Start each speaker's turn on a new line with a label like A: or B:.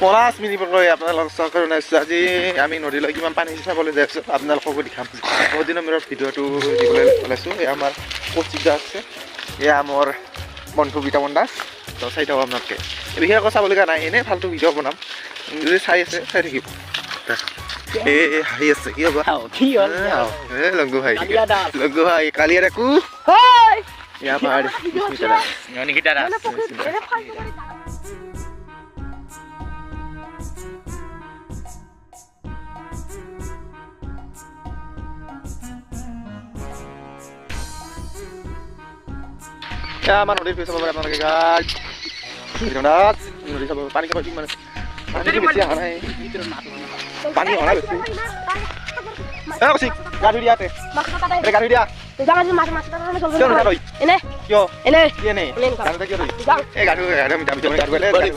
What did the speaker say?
A: পলাশ mini আপোনালোকক স্বাগত জনাইছোঁ। আজি আমি নদীলৈ কিমান পানী চাবলৈ যাই আছোঁ, আপোনালোককো দেখাম। বহুত দিনৰ মূৰত ভিডিঅ'টো দিবলৈ ওলাইছোঁ। এয়া আমাৰ কৌশিক দাস আছে, এয়া মোৰ বন্ধু বিতামন দাস। তো চাই থাকক আপোনালোকে। বিশেষ একো চাবলগীয়া নাই, এনেই ফাল্টু ভিডিঅ' বনাম। যদি চাই আছে, চাই থাকিব। এই হাঁহি আছে, কি হ'ব?
B: কি হ'ল?
A: এ লংগু ভাই।
B: কালিয়া দাস।
A: লংগু ভাই, কালিয়া ডাকু।
C: হয়।
A: এয়া আমাৰ বিস্মিতা দাস।
B: নিকিতা দাস।
C: মানে পুখুৰীত এনে ফাল্টু কৰি।
A: এয়া আমাৰ নদীৰ ভিউ চাব পাৰে আপোনালোকে, গাইজ। দাস নদী চাব, পানী চাব। কিমান পানীটো বেছি অহা নাই, পানী অহা নাই বেছি। এ কৌশিক, গা ধুই দিয়া ইয়াতে। এ গা ধুই দিয়া। কিয় নুধা তই?
C: এনে।
A: কিয়?
C: এনে।
A: কি এনে?
C: এনে।
A: গা ধুই কিয় তই?
C: যাওঁ।
A: এই গা ধুই, গা ধুই, আমি যাম, গা ধুই।